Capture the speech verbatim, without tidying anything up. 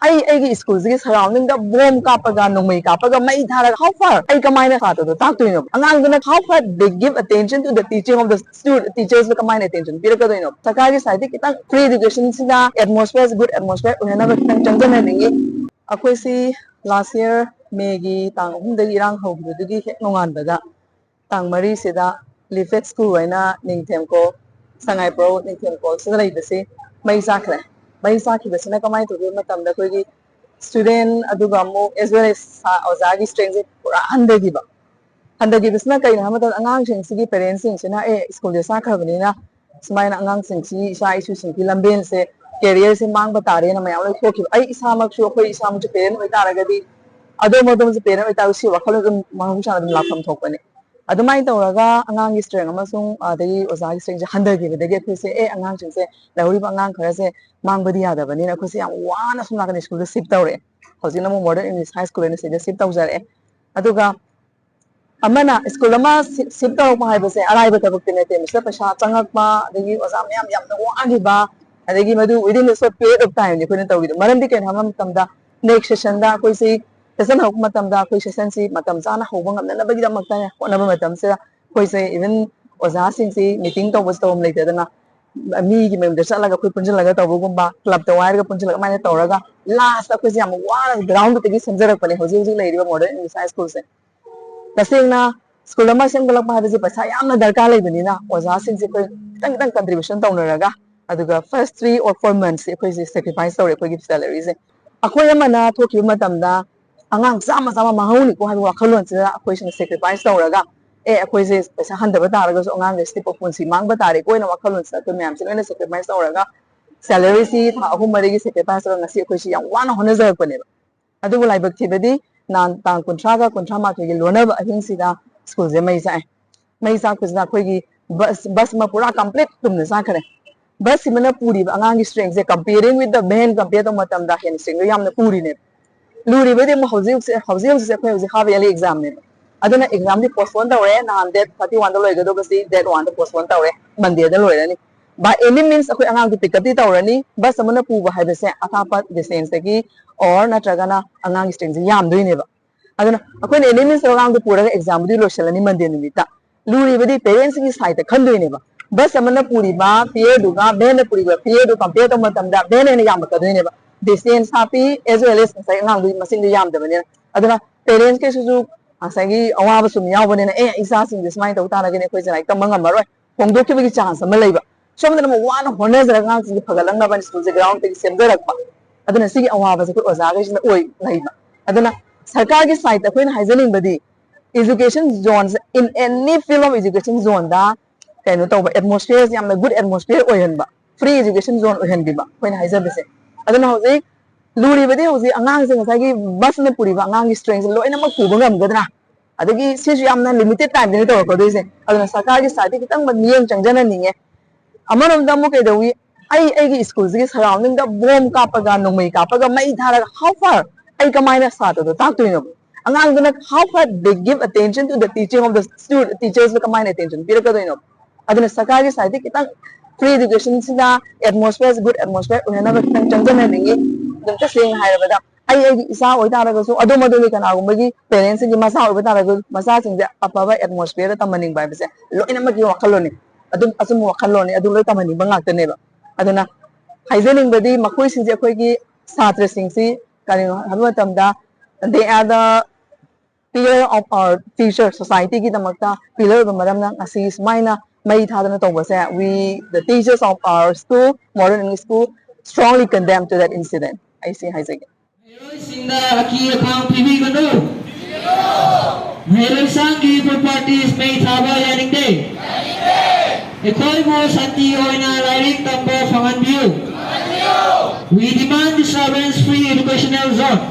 ꯑꯩ ꯑꯩꯒꯤ ꯁ꯭ꯀꯨꯜꯁꯤꯒꯤ ꯁꯔꯥꯎꯟꯗꯤꯡꯗ ꯕꯣꯝ ꯀꯥꯞꯄꯒ, ꯅꯣꯡꯃꯩ ꯀꯥꯞꯄꯒ, ꯃꯩ ꯊꯥꯔꯒ, how far? ꯑꯩ ꯀꯃꯥꯏꯅ ꯁꯥꯇ꯭ꯔꯗꯣ ꯇꯥꯛꯇꯣꯏꯅꯣ? ꯑꯉꯥꯡꯗꯨꯅ how far they give attention to the teaching of the student, teachers ꯗ ꯀꯃꯥꯏꯅ attention ꯄꯤꯔꯛꯀꯗꯣꯏꯅꯣ? ꯁꯔꯀꯥꯔꯒꯤ ꯁꯥꯏꯠꯇꯒꯤ ꯈꯤꯇꯪ free education ꯁꯤꯅ atmosphere ꯁꯤ good atmosphere ꯑꯣꯏꯍꯟꯅꯕ ꯈꯤꯇꯪ ꯆꯪꯖꯅꯅꯤꯡꯉꯤ꯫ ꯑꯩꯈꯣꯏꯁꯤ last year May ꯒꯤ ꯇꯥꯡ ꯑꯍꯨꯝꯗꯒꯤ ꯏꯔꯥꯡ ꯍꯧꯈꯤꯕꯗꯨꯒꯤ ꯍꯦꯛ ꯅꯣꯡꯉꯥꯟꯕꯗ ꯇꯥꯡ ꯃꯔꯤꯁꯤꯗ ꯂꯤꯐꯦꯠ ꯁ꯭ꯀꯨꯜ ꯍꯥꯏꯅ ꯅꯤꯡꯊꯦꯝꯀꯣꯜ, ꯁꯉꯥꯏꯄ꯭ꯔꯧ ꯅꯤꯡꯊꯦꯝꯀꯣꯜꯁꯤꯗ ꯂꯩꯕꯁꯤ ꯃꯩ ꯆꯥꯛꯈ꯭ꯔꯦ꯫ ꯃꯩ ꯆꯥꯛꯈꯤꯕꯁꯤꯅ ꯀꯃꯥꯏꯅ ꯇꯧꯒꯦ ꯃꯇꯝꯗ ꯑꯩꯈꯣꯏꯒꯤ student ꯑꯗꯨꯒ ꯑꯃꯨꯛ as well as ꯑꯣꯖꯥꯒꯤ strength ꯁꯦ ꯄꯨꯔꯥ ꯍꯟꯊꯈꯤꯕ꯫ ꯍꯟꯊꯈꯤꯕꯁꯤꯅ ꯀꯩꯅꯣ ꯍꯥꯏꯕ ꯃꯇꯝꯗ ꯑꯉꯥꯡꯁꯤꯡꯁꯤꯒꯤ parents ꯁꯤꯡꯁꯤꯅ ꯑꯦ ꯁ꯭ꯀꯨꯜꯁꯦ ꯆꯥꯛꯈ꯭ꯔꯕꯅꯤꯅ ꯁꯨꯃꯥꯏꯅ ꯑꯉꯥꯡꯁꯤꯡꯁꯤ ꯏꯆꯥ ꯏꯁꯨꯁꯤꯡꯒꯤ ꯂꯝꯕꯦꯜꯁꯦ career ꯁꯦ ꯃꯥꯡꯕ ꯇꯥꯔꯦꯅ ꯃꯌꯥꯝ ꯂꯣꯏ ꯊꯣꯛꯈꯤꯕ꯫ ꯑꯩ ꯏꯁꯥꯃꯛꯁꯨ ꯑꯩꯈꯣꯏ ꯏꯁꯥꯃꯛꯁꯨ parent ꯑꯣꯏꯇꯥꯔꯒꯗꯤ ꯑꯗꯣꯝ ꯑꯗꯣꯝꯁꯨ parent ꯑꯣꯏꯇꯥꯔꯒꯗꯤ ꯁꯤ ꯋꯥꯈꯜꯂꯣꯟ ꯑꯗꯨꯝ ꯃꯍꯧꯁꯥꯅ ꯑꯗꯨꯝ ꯂꯥꯛꯐꯝ ꯊꯣꯛꯄꯅꯦ꯫ ꯑꯗꯨꯃꯥꯏꯅ ꯇꯧꯔꯒ ꯑꯉꯥꯡꯒꯤ strength ꯑꯃꯁꯨꯡ ꯑꯗꯒꯤ ꯑꯣꯖꯥꯒꯤ strength ꯁꯦ ꯍꯟꯊꯈꯤꯕꯗꯒꯤ ꯑꯩꯈꯣꯏꯁꯦ ꯑꯦ ꯑꯉꯥꯡꯁꯤꯡꯁꯦ ꯂꯩꯍꯧꯔꯤꯕ ꯑꯉꯥꯡ ꯈꯔꯁꯦ ꯃꯥꯡꯕꯗꯤ ꯌꯥꯗꯕꯅꯤꯅ ꯑꯩꯈꯣꯏꯁꯦ ꯌꯥꯝ ꯋꯥꯅ ꯁꯣꯝ ꯅꯥꯀꯟꯗ ꯁ꯭ꯀꯨꯜꯗ shift ꯇꯧꯔꯛꯑꯦ꯫ ꯍꯧꯖꯤꯛꯅ ꯑꯃꯨꯛ Model English High School ꯑꯣꯏꯅ ꯁꯤꯗ shift ꯇꯧꯖꯔꯛꯑꯦ꯫ ꯑꯗꯨꯒ ꯑꯃꯅ ꯁ꯭ꯀꯨꯜ ꯑꯃ shift ꯇꯧꯔꯛꯄ ꯍꯥꯏꯕꯁꯦ ꯑꯔꯥꯏꯕ ꯊꯕꯛꯇꯤ ꯅꯠꯇꯦ꯫ ꯃꯁꯤꯗ ꯄꯩꯁꯥ ꯆꯪꯉꯛꯄ, ꯑꯗꯒꯤ ꯑꯣꯖꯥ ꯃꯌꯥꯝ ꯌꯥꯝꯅ ꯋꯥꯈꯤꯕ, ꯑꯗꯒꯤ ꯃꯗꯨ within the short period of time ꯅꯤ ꯑꯩꯈꯣꯏꯅ ꯇꯧꯔꯤꯗꯣ꯫ ꯃꯔꯝꯗꯤ ꯀꯩꯅꯣ ꯍꯥꯏꯕ ꯃꯇꯝꯗ next session ꯗ ꯑꯩꯈꯣꯏꯁꯤ session ꯍꯧꯔꯛꯄ ꯃꯇꯝꯗ ꯑꯩꯈꯣꯏ session ꯁꯤ ꯃꯇꯝ ꯆꯥꯅ ꯍꯧꯕ ꯉꯝꯅꯅꯕꯒꯤꯗꯃꯛꯇ ꯍꯣꯠꯅꯕ ꯃꯇꯝꯁꯤꯗ ꯑꯩꯈꯣꯏꯁꯦ even ꯑꯣꯖꯥꯁꯤꯡꯁꯤ meeting ꯇꯧꯕꯁꯨ ꯇꯧꯐꯝ ꯂꯩꯇꯗꯅ ꯃꯤꯒꯤ ꯃꯌꯨꯝꯗ ꯆꯠꯂꯒ ꯑꯩꯈꯣꯏ ꯄꯨꯟꯁꯤꯜꯂꯒ ꯇꯧꯕꯒꯨꯝꯕ, club ꯇ ꯋꯥꯏꯔꯒ ꯄꯨꯟꯁꯤꯜꯂꯒ ꯑꯗꯨꯃꯥꯏꯅ ꯇꯧꯔꯒ last ꯑꯩꯈꯣꯏꯁꯦ ꯌꯥꯝ ꯋꯥꯅ ground ꯇꯒꯤ ꯁꯦꯝꯖꯔꯛꯄꯅꯦ ꯍꯧꯖꯤꯛ ꯍꯧꯖꯤꯛ ꯂꯩꯔꯤꯕ Model English High School ꯁꯦ꯫ ꯇꯁꯦꯡꯅ ꯁ꯭ꯀꯨꯜ ꯑꯃ ꯁꯦꯝꯒꯠꯂꯛꯄ ꯍꯥꯏꯕꯁꯤ ꯄꯩꯁꯥ ꯌꯥꯝꯅ ꯗꯔꯀꯥꯔ ꯂꯩꯕꯅꯤꯅ ꯑꯣꯖꯥꯁꯤꯡꯁꯦ ꯑꯩꯈꯣꯏ ꯈꯤꯇꯪ ꯈꯤꯇꯪ contribution ꯇꯧꯅꯔꯒ, ꯑꯗꯨꯒ first three or four months ꯁꯦ ꯑꯩꯈꯣꯏꯁꯦ sacrifice ꯇꯧꯔꯦ ꯑꯩꯈꯣꯏꯒꯤ salary ꯁꯦ꯫ ꯑꯩꯈꯣꯏ ꯑꯃꯅ ꯊꯣꯛꯈꯤꯕ ꯃꯇꯝꯗ ꯑꯉꯥꯡ ꯆꯥꯝꯃ ꯆꯥꯝꯃ ꯃꯥꯡꯍꯧꯅꯤꯀꯣ ꯍꯥꯏꯕ ꯋꯥꯈꯜꯂꯣꯟꯁꯤꯗ ꯑꯩꯈꯣꯏꯁꯤꯅ sacrifice ꯇꯧꯔꯒ ꯑꯦ ꯑꯩꯈꯣꯏꯁꯦ ꯄꯩꯁꯥ ꯍꯟꯊꯕ ꯇꯥꯔꯒꯁꯨ ꯑꯉꯥꯡꯈꯩꯁꯤꯗꯤ ꯄꯨꯟꯁꯤ ꯃꯥꯡꯕ ꯇꯥꯔꯦꯀꯣ ꯍꯥꯏꯅ ꯋꯥꯈꯜꯂꯣꯟꯁꯤꯗ ꯑꯩꯈꯣꯏ ꯃꯌꯥꯝꯁꯦ ꯂꯣꯏꯅ sacrifice ꯇꯧꯔꯒ salary ꯁꯤ ꯊꯥ ꯑꯍꯨꯝ ꯃꯔꯤꯒꯤ sacrifice ꯇꯧꯔꯒ ꯉꯁꯤ ꯑꯩꯈꯣꯏꯁꯤ ꯌꯥꯝ ꯋꯥꯅ ꯍꯣꯠꯅꯖꯔꯛꯄꯅꯦꯕ꯫ ꯑꯗꯨꯕꯨ ꯂꯥꯏꯕꯛ ꯊꯤꯕꯗꯤ ꯅꯍꯥꯟ ꯇꯥꯡ ꯀꯨꯟꯊ꯭ꯔꯥꯒ ꯀꯨꯟꯊ꯭ꯔꯥ ꯃꯥꯊꯣꯏꯒꯤ ꯂꯣꯟꯅꯕ ꯑꯍꯤꯡꯁꯤꯗ ꯁ꯭ꯀꯨꯜꯁꯦ ꯃꯩ ꯆꯥꯛꯑꯦ꯫ ꯃꯩ ꯆꯥꯛꯄꯁꯤꯅ ꯑꯩꯈꯣꯏꯒꯤ bus, bus ꯑꯃ ꯄꯨꯔꯥ complete ꯇꯨꯝꯅ ꯆꯥꯛꯈ꯭ꯔꯦ꯫ Bus ꯁꯤꯃꯅ ꯄꯨꯔꯤꯕ ꯑꯉꯥꯡꯒꯤ strength say comparing with the van compare ꯇꯧꯕ ꯃꯇꯝꯗ ꯍꯦꯟꯅ strength ꯗꯣ ꯌꯥꯝꯅ ꯄꯨꯔꯤꯅꯦꯕ꯫ ꯂꯨꯔꯤꯕꯩꯗꯤ ꯑꯃꯨꯛ ꯍꯧꯖꯤꯛ ꯍꯧꯖꯤꯛ, ꯍꯧꯖꯤꯛ ꯍꯧꯖꯤꯛꯁꯦ ꯑꯩꯈꯣꯏ ꯍꯧꯖꯤꯛ half yearly exam ꯅꯦꯕ꯫ ꯑꯗꯨꯅ exam ꯗꯤ postpone ꯇꯧꯔꯦ꯫ ꯅꯍꯥꯟ date thirty one ꯗ ꯂꯣꯏꯒꯗꯧꯕꯁꯤ date one ꯗ postpone ꯇꯧꯔꯦ, Monday ꯗ ꯂꯣꯏꯔꯅꯤ꯫ By any means ꯑꯩꯈꯣꯏ ꯑꯉꯥꯡꯗꯨ pick up ꯇꯤ ꯇꯧꯔꯅꯤ꯫ Bus ꯑꯃꯅ ꯄꯨꯕ ꯍꯥꯏꯕꯁꯦ ꯑꯊꯥꯞꯄ distance ꯇꯒꯤ or ꯅꯠꯇ꯭ꯔꯒꯅ ꯑꯉꯥꯡꯒꯤ strength ꯁꯦ ꯌꯥꯝꯗꯣꯏꯅꯦꯕ꯫ ꯑꯗꯨꯅ ꯑꯩꯈꯣꯏꯅ any means ꯑꯉꯥꯡꯗꯨ ꯄꯨꯔꯒ exam ꯗꯨꯗꯤ ꯂꯣꯏꯁꯤꯜꯂꯅꯤ Monday ꯅꯨꯃꯤꯠꯇ꯫ ꯂꯨꯔꯤꯕꯗꯤ parents ꯀꯤ side ꯇ ꯈꯟꯗꯣꯏꯅꯦꯕ꯫ Bus ꯑꯃꯅ ꯄꯨꯔꯤꯕ fare ꯗꯨꯒ van ꯅ ꯄꯨꯔꯤꯕ fare ꯗꯨ compare ꯇꯧꯕ ꯃꯇꯝꯗ van ꯅ ꯍꯦꯟꯅ ꯌꯥꯝꯃꯛꯀꯗꯣꯏꯅꯦꯕ꯫ Distance ꯍꯥꯞꯄꯤ, as well as ꯉꯁꯥꯏ ꯑꯉꯥꯡꯗꯨꯒꯤ ꯃꯁꯤꯡꯗꯨ ꯌꯥꯝꯗꯕꯅꯤꯅ꯫ ꯑꯗꯨꯅ parents ꯀꯩꯁꯤꯁꯨ ꯉꯁꯥꯏꯒꯤ ꯑꯋꯥꯕꯁꯨ ꯑꯗꯨꯝ ꯌꯥꯎꯕꯅꯤꯅ, "ꯑꯦ, ꯏꯆꯥꯁꯤꯡꯁꯦ ꯁꯨꯃꯥꯏꯅ ꯇꯧ ꯇꯥꯔꯒꯗꯤ ꯑꯩꯈꯣꯏꯁꯦ ꯂꯥꯏꯔꯤꯛ ꯇꯝꯕ ꯉꯝꯃꯔꯣꯏ", ꯍꯣꯡꯗꯣꯛꯈꯤꯕꯒꯤ chance ꯑꯃ ꯂꯩꯕ꯫ ꯁꯣꯝꯗꯅ ꯑꯃꯨꯛ ꯋꯥꯅ ꯍꯣꯠꯅꯖꯔꯒ ꯑꯉꯥꯡꯁꯤꯡꯁꯦ ꯐꯒꯠꯂꯛꯅꯕ school ꯁꯦ ground ꯇꯒꯤ ꯁꯦꯝꯖꯔꯛꯄ꯫ ꯑꯗꯨꯅ ꯁꯤꯒꯤ ꯑꯋꯥꯕꯁꯦ ꯑꯩꯈꯣꯏ ꯑꯣꯖꯥꯈꯩꯁꯤꯅ ꯑꯣꯏ ꯂꯩꯕ꯫ ꯑꯗꯨꯅ ꯁꯔꯀꯥꯔꯒꯤ side ꯇ ꯑꯩꯈꯣꯏꯅ ꯍꯥꯏꯖꯅꯤꯡꯕꯗꯤ, education zone say, in any field of education zone ꯗ ꯀꯩꯅꯣ ꯇꯧꯕ, atmosphere ꯁꯦ ꯌꯥꯝꯅ good atmosphere ꯑꯣꯏꯍꯟꯕ, free education zone ꯑꯣꯏꯍꯟꯕꯤꯕ ꯑꯩꯈꯣꯏꯅ ꯍꯥꯏꯖꯕꯁꯦ꯫ ꯑꯗꯨꯅ ꯍꯧꯖꯤꯛ ꯂꯨꯔꯤꯕꯗꯤ ꯍꯧꯖꯤꯛ ꯑꯉꯥꯡꯁꯦ ꯉꯁꯥꯏꯒꯤ bus ꯅ ꯄꯨꯔꯤꯕ ꯑꯉꯥꯡꯒꯤ strength ꯁꯦ ꯂꯣꯏꯅꯃꯛ ꯄꯨꯕ ꯉꯝꯒꯗ꯭ꯔꯥ? ꯑꯗꯒꯤ ꯁꯤꯁꯨ ꯌꯥꯝꯅ limited time ꯗꯅꯤ ꯇꯧꯔꯛꯀꯗꯣꯏꯁꯦ꯫ ꯑꯗꯨꯅ ꯁꯔꯀꯥꯔꯒꯤ side ꯇꯒꯤ ꯈꯤꯇꯪ ꯃꯤꯠꯌꯦꯡ ꯆꯪꯖꯅꯅꯤꯡꯉꯦ꯫ ꯑꯃꯔꯣꯝꯗ ꯑꯃꯨꯛ ꯀꯩꯗꯧꯏ, ꯑꯩ ꯑꯩꯒꯤ school ꯁꯤꯒꯤ surrounding ꯗ bomb ꯀꯥꯞꯄꯒ, ꯅꯣꯡꯃꯩ ꯀꯥꯞꯄꯒ, ꯃꯩ ꯊꯥꯔꯒ how far ꯑꯩ ꯀꯃꯥꯏꯅ ꯁꯥꯇ꯭ꯔꯗꯣ ꯇꯥꯛꯇꯣꯏꯅꯣ? ꯑꯉꯥꯡꯗꯨꯅ how far they give attention to the teaching of the student, teachers ꯗ ꯀꯃꯥꯏꯅ attention ꯄꯤꯔꯛꯀꯗꯣꯏꯅꯣ? ꯑꯗꯨꯅ ꯁꯔꯀꯥꯔꯒꯤ side ꯇꯒꯤ ꯈꯤꯇꯪ free education ꯁꯤꯅ atmosphere ꯁꯤ good atmosphere ꯑꯣꯏꯍꯟꯅꯕ ꯈꯤꯇꯪ ꯆꯪꯖꯅꯅꯤꯡꯉꯤ꯫ ꯑꯗꯨꯝ ꯇꯁꯦꯡꯅ ꯍꯥꯏꯔꯕꯗ ꯑꯩ ꯑꯩꯒꯤ ꯏꯆꯥ ꯑꯣꯏꯇꯥꯔꯒꯁꯨ, ꯑꯗꯣꯝ ꯑꯗꯣꯝꯒꯤ ꯀꯅꯥꯒꯨꯝꯕꯒꯤ parents ꯁꯤꯡꯒꯤ ꯃꯆꯥ ꯑꯣꯏꯕ ꯇꯥꯔꯒꯁꯨ, ꯃꯆꯥꯁꯤꯡꯁꯦ ꯑꯐꯕ atmosphere ꯗ ꯇꯝꯍꯟꯅꯤꯡꯕ ꯍꯥꯏꯕꯁꯦ ꯂꯣꯏꯅꯃꯛꯀꯤ ꯋꯥꯈꯜꯂꯣꯟꯅꯤ꯫ ꯑꯗꯨꯝ ꯑꯆꯨꯝꯕ ꯋꯥꯈꯜꯂꯣꯟꯅꯤ꯫ ꯑꯗꯨ ꯂꯣꯏ ꯇꯝꯍꯟꯅꯤꯡꯕ ꯉꯥꯛꯇꯅꯦꯕ꯫ ꯑꯗꯨꯅ ꯍꯥꯏꯖꯅꯤꯡꯕꯗꯤ ꯃꯈꯣꯏꯁꯤꯡꯁꯦ ꯑꯩꯈꯣꯏꯒꯤ ꯁꯥꯇ꯭ꯔꯁꯤꯡꯁꯤ ꯀꯔꯤꯅꯣ ꯍꯥꯏꯕ ꯃꯇꯝꯗ they are the pillar of our future, society ꯒꯤꯗꯃꯛꯇ pillar ꯑꯣꯏꯕ ꯃꯔꯝꯅ ꯉꯁꯤ ꯁꯨꯃꯥꯏꯅ ꯃꯩ ꯊꯥꯗꯅ ꯇꯧꯕꯁꯦ, we, the teachers of our school, Modern English School, strongly condemn to that incident꯫ ꯑꯩ ꯁꯤ ꯍꯥꯏꯖꯒꯦ꯫ ꯃꯍꯩꯔꯣꯏꯁꯤꯡꯗ ꯑꯀꯤ ꯑꯈꯥꯡ ꯄꯤꯕꯤꯒꯅꯨ꯫ ꯃꯍꯩꯔꯣꯏꯁꯪꯒꯤ properties ꯃꯩ ꯊꯥꯕ ꯌꯥꯅꯤꯡꯗꯦ꯫ ꯑꯩꯈꯣꯏꯕꯨ ꯁꯥꯟꯇꯤ ꯑꯣꯏꯅ ꯂꯥꯏꯔꯤꯛ ꯇꯝꯕ ꯐꯪꯍꯟꯕꯤꯌꯨ꯫ We demand disturbance free educational zone꯫